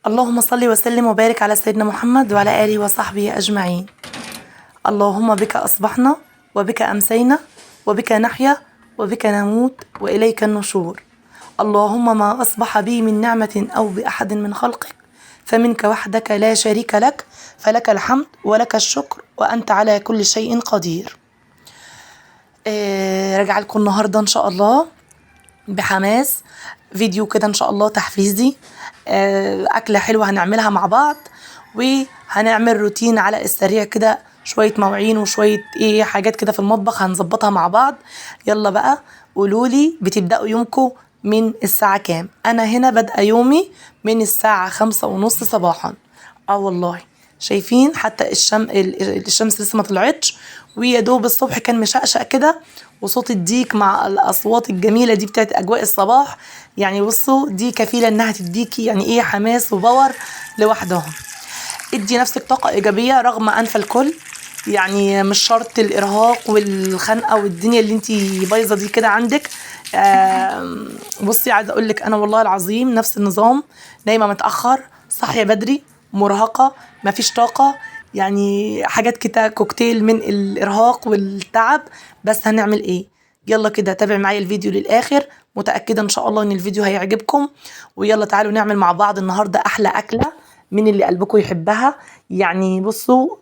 اللهم صل وسلم وبارك على سيدنا محمد وعلى آله وصحبه أجمعين. اللهم بك أصبحنا وبك أمسينا وبك نحيا وبك نموت وإليك النشور. اللهم ما أصبح بي من نعمة أو بأحد من خلقك فمنك وحدك لا شريك لك، فلك الحمد ولك الشكر وأنت على كل شيء قدير. راجعه لكم النهارده إن شاء الله بحماس، فيديو كده إن شاء الله تحفيزي، أكلة حلوة هنعملها مع بعض، وهنعمل روتين على السريع كده، شوية مواعين وشوية ايه حاجات كده في المطبخ هنظبطها مع بعض. يلا بقى قولولي بتبدأوا يومكم من الساعة كام؟ أنا هنا بادئة يومي من الساعة 5:30 صباحا. والله شايفين حتى الشمس لسه ما طلعتش، ويا دوب الصبح كان مشقشق كده، وصوت الديك مع الأصوات الجميلة دي بتاعت أجواء الصباح، يعني بصوا دي كفيلة إنها تديكي يعني إيه حماس وباور لوحدهم. ادي نفسك طاقة إيجابية رغم أنف الكل، يعني مش شرط الإرهاق والخنقة والدنيا اللي انتي بايظة دي كده عندك. بصي عايزة أقولك أنا والله العظيم نفس النظام، نايمة متأخر، صاحية بدري، مرهقة، مفيش طاقة، يعني حاجات كده كوكتيل من الإرهاق والتعب. بس هنعمل إيه؟ يلا كده تابع معايا الفيديو للآخر، متأكدة إن شاء الله إن الفيديو هيعجبكم. ويلا تعالوا نعمل مع بعض النهاردة أحلى أكلة من اللي قلبكم يحبها. يعني بصوا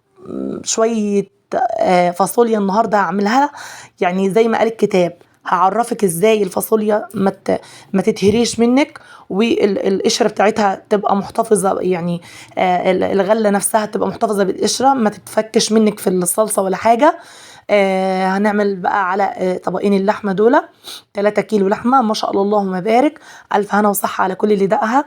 شوية فاصوليا النهاردة هعملها، يعني زي ما قال الكتاب هعرفك ازاي الفاصوليا ما تتهريش منك، والقشرة بتاعتها تبقى محتفظة، يعني الغلة نفسها تبقى محتفظة بالقشرة، ما تتفكش منك في الصلصة ولا حاجة. هنعمل بقى على طبقين اللحمة دول، 3 كيلو لحمة ما شاء الله اللهم بارك، ألف هنا وصحة على كل اللي دقها.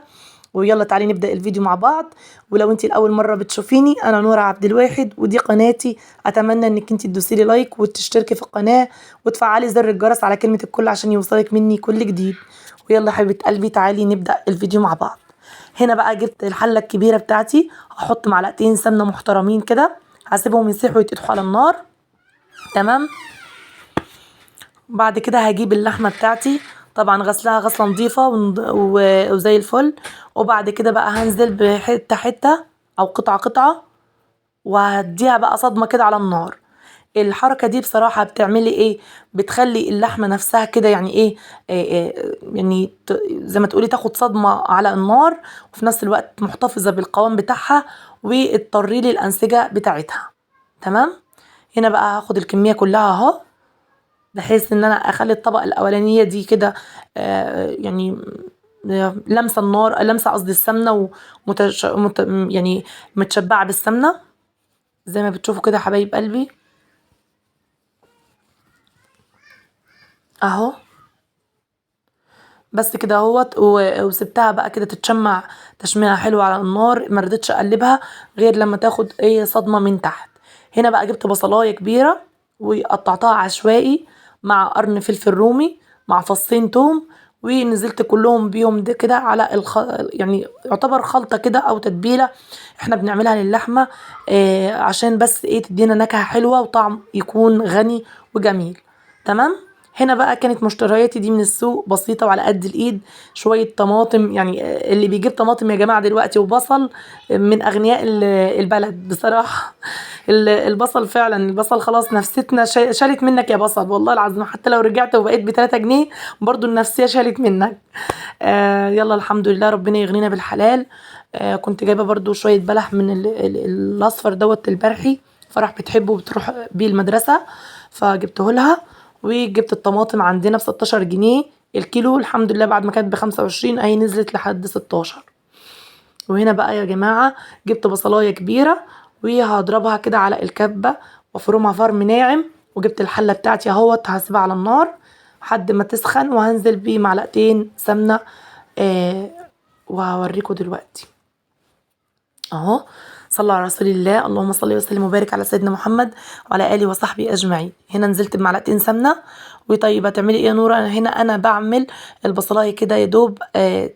ويلا تعالي نبدأ الفيديو مع بعض. ولو انتي لأول مرة بتشوفيني، أنا نورة عبد الواحد ودي قناتي، أتمنى انك انتي تدوسي لي لايك وتشتركي في القناة وتفعلي زر الجرس على كلمة الكل عشان يوصلك مني كل جديد. ويلا حبيبة قلبي تعالي نبدأ الفيديو مع بعض. هنا بقى جبت الحلة الكبيرة بتاعتي، هحط معلقتين سمنة محترمين كده، هسيبهم يسيحوا ويتقدحوا على النار. تمام. بعد كده هجيب اللحمة بتاعتي، طبعا غسلها غسله نظيفة وزي الفل. وبعد كده بقى هنزل بحته حتة او قطعه قطعه، وهديها بقى صدمة كده على النار. الحركة دي بصراحة بتعملي ايه؟ بتخلي اللحمة نفسها كده يعني ايه، يعني زي ما تقولي تاخد صدمة على النار، وفي نفس الوقت محتفظة بالقوام بتاعها وتطري لي الانسجة بتاعتها. تمام. هنا بقى هاخد الكمية كلها اهو، بحيث ان انا اخلي الطبقة الاولانية دي كده يعني لمسه النار، لمسه قصدي السمنة، يعني متشبعه بالسمنه زي ما بتشوفوا كده حبايب قلبي اهو. بس كده اهوت. وسبتها بقى كده تتشمع تشميعه حلوة على النار، ما رضيتش اقلبها غير لما تاخد ايه صدمة من تحت. هنا بقى جبت بصلايه كبيرة وقطعتها عشوائي مع قرن فلفل رومي مع فصين توم، ونزلت كلهم بيهم ده كده على يعني يعتبر خلطة كده او تتبيلة احنا بنعملها للحمة، عشان بس ايه تدينا نكهة حلوة وطعم يكون غني وجميل. تمام. هنا بقى كانت مشترياتي دي من السوق بسيطة وعلى قد الايد، شوية طماطم، يعني اللي بيجيب طماطم يا جماعة دلوقتي وبصل من اغنياء البلد بصراحة. البصل فعلا، البصل خلاص نفستنا شالت منك يا بصل، والله العظيم حتى لو رجعت وبقيت ب3 جنيه برضو النفسية شالت منك. يلا الحمد لله ربنا يغنينا بالحلال. كنت جايبة برضو شوية بلح من الاصفر دوت البرحي، فرح بتحبه وبتروح بيه المدرسة فجبته لها. وجبت الطماطم عندنا ب16 جنيه الكيلو، الحمد لله بعد ما كانت ب25 اهي نزلت لحد 16. وهنا بقى يا جماعة جبت بصلاية كبيرة وهضربها كده على الكبة وافرمها فرم ناعم. وجبت الحلة بتاعتي اهوت هسيبها على النار لحد ما تسخن، وهنزل بمعلقتين سمنة وهوريكم دلوقتي اهو. صلى على رسول الله، اللهم صل وسلم وبارك على سيدنا محمد وعلى اله وصحبه اجمعين. هنا نزلت بمعلقتين سمنه. وطيب هتعملي ايه يا نوره؟ هنا انا بعمل البصلايه كده يا دوب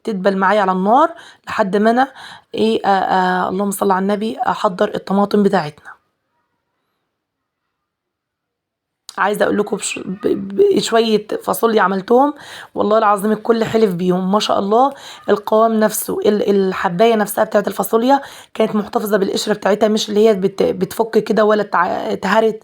تدبل معايا على النار لحد ما انا ايه اللهم صل على النبي احضر الطماطم بتاعتنا عايزه اقول لكم شوية فاصوليا عملتهم والله العظيم الكل حلف بيهم ما شاء الله. القوام نفسه، الحبايه نفسها بتاعت الفاصوليا كانت محتفظة بالقشره بتاعتها، مش اللي هي بتفك كده ولا اتهرت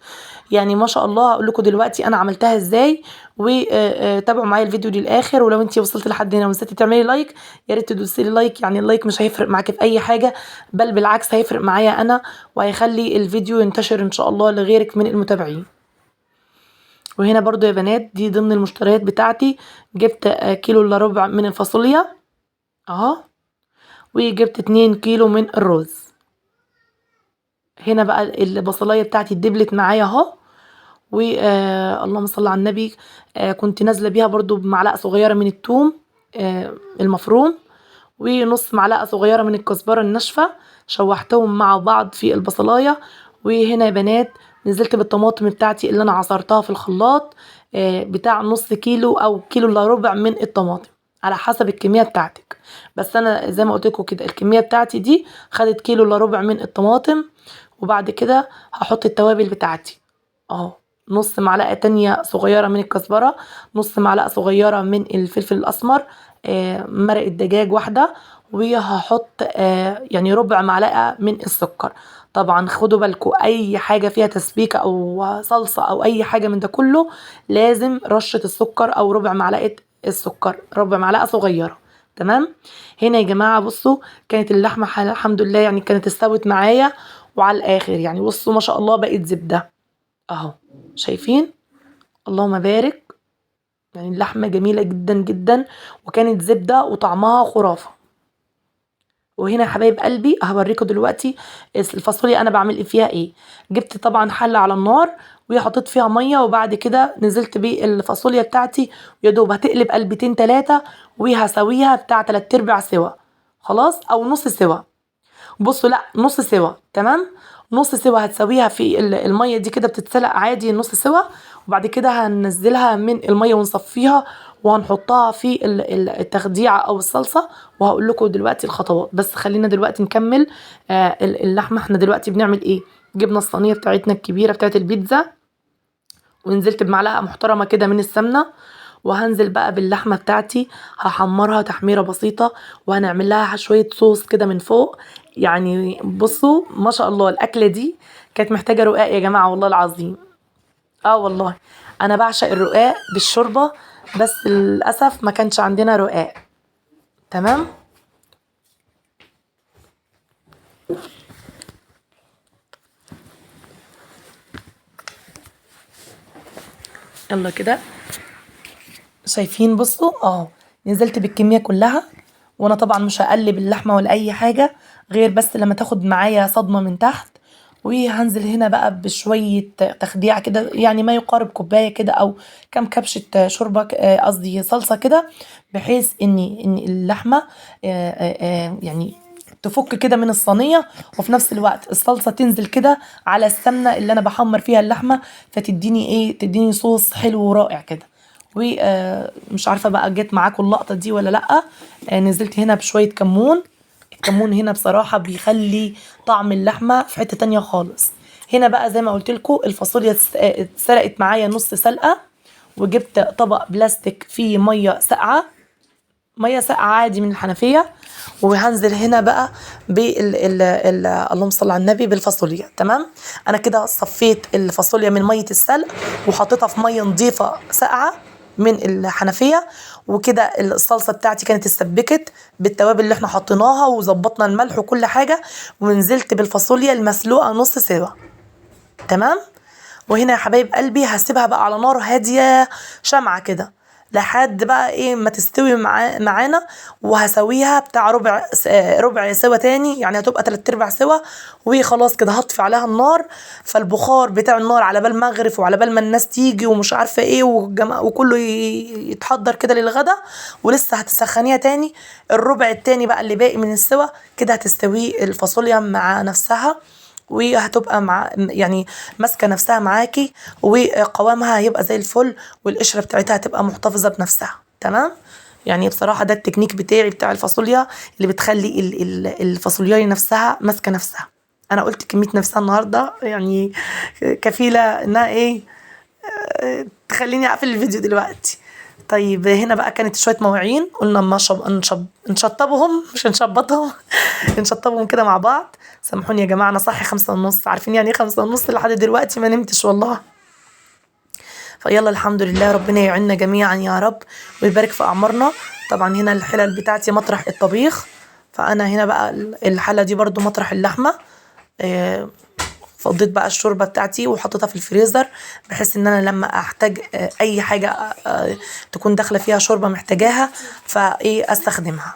يعني ما شاء الله. هقول لكم دلوقتي انا عملتها ازاي، وتابعوا معايا الفيديو للاخر. ولو انتي وصلت لحد هنا ونسيتي تعملي like، يا ريت تدوسي لي like، يعني ال like مش هيفرق معاكي في اي حاجة، بل بالعكس هيفرق معايا انا وهيخلي الفيديو ينتشر ان شاء الله لغيرك من المتابعين. وهنا برضو يا بنات دي ضمن المشتريات بتاعتي، جبت كيلو الا ربع من الفاصوليا اهو، وجبت 2 كيلو من الرز. هنا بقى البصلايه بتاعتي اتدبلت معايا اهو، و اللهم صل على النبي. كنت نازله بيها برضو بمعلقه صغيرة من الثوم المفروم، ونص معلقه صغيرة من الكزبره الناشفه، شوحتهم مع بعض في البصلايه. وهنا يا بنات نزلت بالطماطم بتاعتي اللي انا عصرتها في الخلاط، بتاع نص كيلو او كيلو الا ربع من الطماطم على حسب الكمية بتاعتك، بس انا زي ما قلت لكم كده الكمية بتاعتي دي خدت كيلو الا ربع من الطماطم. وبعد كده هحط التوابل بتاعتي اهو، نص معلقه تانية صغيرة من الكزبره، نص معلقه صغيرة من الفلفل الاسمر، مرق الدجاج واحدة، وهحط يعني ربع معلقه من السكر. طبعا خدوا بالكم اي حاجة فيها تسبيكه او صلصه او اي حاجة من ده كله لازم رشه السكر او ربع معلقه السكر، ربع معلقه صغيرة. تمام. هنا يا جماعة بصوا كانت اللحمة الحمد لله يعني كانت استوت معايا وعلى الاخر، يعني بصوا ما شاء الله بقت زبدة اهو، شايفين؟ اللهم بارك، يعني اللحمة جميلة جدا جدا وكانت زبدة وطعمها خرافه. وهنا يا حبايب قلبي هوريكم دلوقتي الفاصوليا انا بعمل فيها ايه. جبت طبعا حله على النار وحطيت فيها مية، وبعد كده نزلت بالفاصوليا بتاعتي، يا دوب هتقلب قلبتين ثلاثة وهسويها بتاع 3/4 سوا خلاص، او نص سوا. بصوا لا نص سوا، تمام، نص سوا هتسويها في المية دي كده، بتتسلق عادي نص سوا. وبعد كده هننزلها من المية ونصفيها وهنحطها في التخديعه او الصلصه، وهقول لكم دلوقتي الخطوات. بس خلينا دلوقتي نكمل اللحمة. احنا دلوقتي بنعمل ايه؟ جبنا الصينية بتاعتنا الكبيرة بتاعت البيتزا، ونزلت بمعلقه محترمه كده من السمنة، وهنزل بقى باللحمه بتاعتي هحمرها تحميره بسيطة، وهنعمل لها شوية صوص كده من فوق. يعني بصوا ما شاء الله الاكلة دي كانت محتاجه رقاق يا جماعة والله العظيم. والله انا بعشق الرقاق بالشوربه، بس للاسف ما كانش عندنا رقاق. تمام. يلا كده شايفين؟ بصوا نزلت بالكمية كلها، وانا طبعا مش هقلب اللحمة ولا اي حاجة غير بس لما تاخد معايا صدمة من تحت. وهنزل هنا بقى بشوية تخديعه كده، يعني ما يقارب كوباية كده او كام كبشة شوربة، قصدي صلصه كده، بحيث ان اللحمة يعني تفك كده من الصينية، وفي نفس الوقت الصلصه تنزل كده على السمنة اللي انا بحمر فيها اللحمة، فتديني ايه؟ تديني صوص حلو ورائع كده. ومش عارفه بقى جت معاكم اللقطة دي ولا لا. نزلت هنا بشوية كمون. الكمون هنا بصراحة بيخلي طعم اللحمة في حتة تانية خالص. هنا بقى زي ما قلت لكم الفاصوليا اتسلقت معايا نص سلقه، وجبت طبق بلاستيك فيه مية ساقعه، مية ساقعه عادي من الحنفية، وهنزل هنا بقى بال ال ال اللهم صل على النبي بالفاصوليا. تمام. انا كده صفيت الفاصوليا من مية السلق وحطيتها في مية نظيفة ساقعه من الحنفية، وكده الصلصه بتاعتي كانت اتسبكت بالتوابل اللي احنا حطيناها وظبطنا الملح وكل حاجة، ونزلت بالفاصوليا المسلوقه نص سوا. تمام. وهنا يا حبايب قلبي هسيبها بقى على نار هادية شمعة كده لحد بقى ايه ما تستوي معانا، وهسويها بتاع ربع سوا تاني، يعني هتبقى 3/4 سوا، وخلاص كده هطفي عليها النار. فالبخار بتاع النار على بال ما اغرف وعلى بال ما الناس تيجي ومش عارفه ايه وكله يتحضر كده للغدا، ولسه هتسخنيها تاني الربع التاني بقى اللي باقي من السوا كده هتستوي الفاصوليا مع نفسها، وهتبقى مع يعني ماسكه نفسها معاكي، وقوامها هيبقى زي الفل، والقشره بتاعتها هتبقى محتفظة بنفسها. تمام. يعني بصراحة ده التكنيك بتاعي بتاع الفاصوليا اللي بتخلي الفاصوليا نفسها ماسكه نفسها. انا قلت كمية نفسها النهارده يعني كفيله انها ايه تخليني اقفل الفيديو دلوقتي. طيب هنا بقى كانت شوية مواعين، قلنا ما نشطبهم، مش نشبطهم نشطبهم كده مع بعض. سامحوني يا جماعة انا صاحي 5:30، عارفين يعني ايه 5:30؟ لحد دلوقتي ما نمتش والله. فيلا الحمد لله، ربنا يعيننا جميعا يا رب ويبارك في اعمارنا. طبعا هنا الحلل بتاعتي مطرح الطبيخ، فانا هنا بقى الحلة دي برضو مطرح اللحمة. فضيت بقى الشوربة بتاعتي وحطيتها في الفريزر، بحيث ان انا لما احتاج اي حاجة تكون داخله فيها شوربة محتاجاها فايه استخدمها.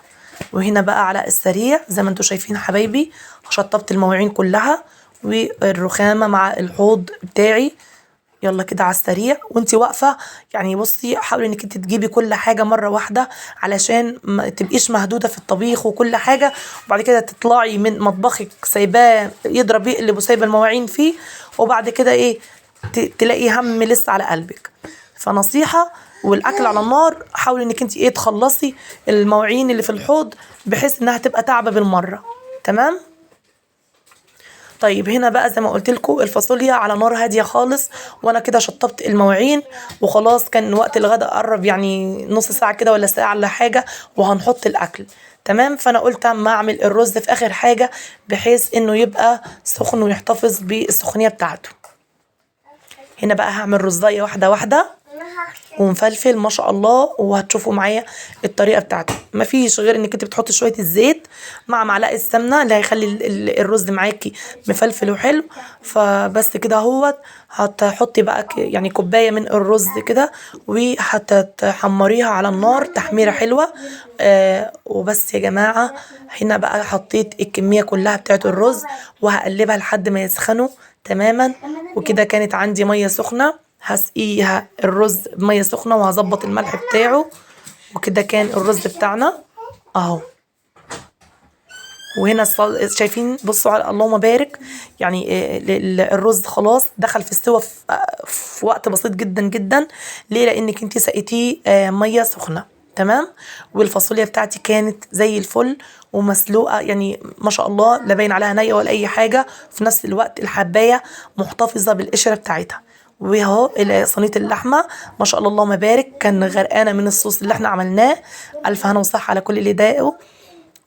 وهنا بقى على السريع زي ما انتم شايفين حبايبي، شطبت المواعين كلها والرخامه مع الحوض بتاعي. يلا كده على السريع وانتي واقفة، يعني بصي حاولي انك انت تجيبي كل حاجة مرة واحدة علشان ما تبقيش مهدوده في الطبيخ وكل حاجة، وبعد كده تطلعي من مطبخك سايباه يضرب يقلب وسايبه المواعين فيه، وبعد كده ايه تلاقي هم لسه على قلبك. فنصيحه، والاكل على النار حاولي انك انت ايه تخلصي المواعين اللي في الحوض بحيث انها تبقى تعبه بالمرة. تمام. طيب هنا بقى زي ما قلت لكم الفاصوليا على نار هادية خالص، وانا كده شطبت المواعين وخلاص، كان وقت الغداء قرب، يعني نص ساعة كده ولا ساعة ولا حاجة، وهنحط الاكل. تمام. فانا قلت اما اعمل الرز في اخر حاجة بحيث انه يبقى سخن ويحتفظ بالسخونيه بتاعته. هنا بقى هعمل رزايه واحدة واحدة ومفلفل ما شاء الله، وهتشوفوا معايا الطريقة بتاعته. مفيش غير انك انت بتحطي شوية الزيت مع معلقه السمنة اللي هيخلي الرز معاكي مفلفل وحلو. فبس كده اهوت، هتحطي بقى يعني كوباية من الرز كده، وهتحمريها على النار تحميره حلوة. وبس يا جماعة. هنا بقى حطيت الكمية كلها بتاعت الرز وهقلبها لحد ما يسخنوا تماما. وكده كانت عندي مية سخنة، هسقيها الرز بميه سخنة وهظبط الملح بتاعه. وكده كان الرز بتاعنا اهو. وهنا شايفين، بصوا على اللهم بارك، يعني الرز خلاص دخل في السوا في وقت بسيط جدا جدا. ليه؟ لانك انت سقيتيه مية سخنة. تمام. والفاصوليا بتاعتي كانت زي الفل ومسلوقه، يعني ما شاء الله لا باين عليها نيه ولا اي حاجة. في نفس الوقت الحبايه محتفظة بالقشره بتاعتها. وهو صينية اللحمة ما شاء الله اللهم بارك كان غرقانة من الصوص اللي احنا عملناه. الف هنا وصحة على كل اللي ضاقه.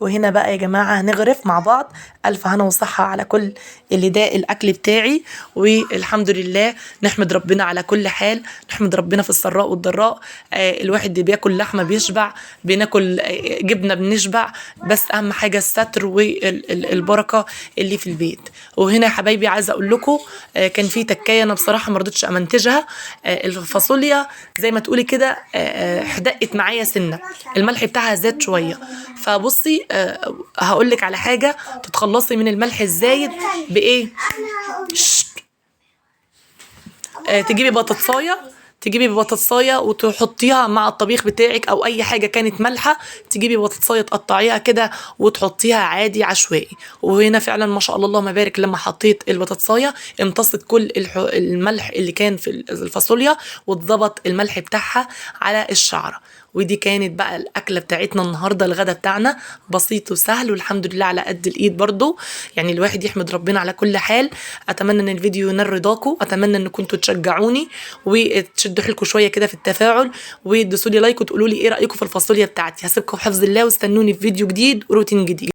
وهنا بقى يا جماعة هنغرف مع بعض. الف هنا وصحة على كل اللي داق الاكل بتاعي. والحمد لله، نحمد ربنا على كل حال، نحمد ربنا في السراء والضراء. الواحد اللي بياكل لحمه بيشبع، بناكل جبنه بنشبع، بس اهم حاجة الستر والبركة اللي في البيت. وهنا يا حبايبي عايزه اقول لكم، كان في تكايه انا بصراحة ما رضيتش امنتجها. الفاصوليا زي ما تقولي كده حدقت معايا سنة، الملح بتاعها زاد شوية. فبصي هقول لك على حاجة تتخلصي من الملح الزايد بايه. تجيبي بطاطسايه، تجيبي بطاطسايه وتحطيها مع الطبيخ بتاعك او اي حاجة كانت مالحة، تجيبي بطاطسايه تقطعيها كده وتحطيها عادي عشوائي. وهنا فعلا ما شاء الله اللهم بارك، لما حطيت البطاطسايه امتصت كل الملح اللي كان في الفاصوليا واتظبط الملح بتاعها على الشعرة. ودي كانت بقى الاكلة بتاعتنا النهارده، الغدا بتاعنا بسيط وسهل والحمد لله على قد الايد برضو، يعني الواحد يحمد ربنا على كل حال. اتمنى ان الفيديو ينال رضاكم، اتمنى ان كنتوا تشجعوني وتشدوا حيلكم شوية كده في التفاعل، وتدوسوا لي like وتقولوا لي ايه رايكم في الفاصوليا بتاعتي. هسيبكم في حفظ الله واستنوني في فيديو جديد وروتين جديد.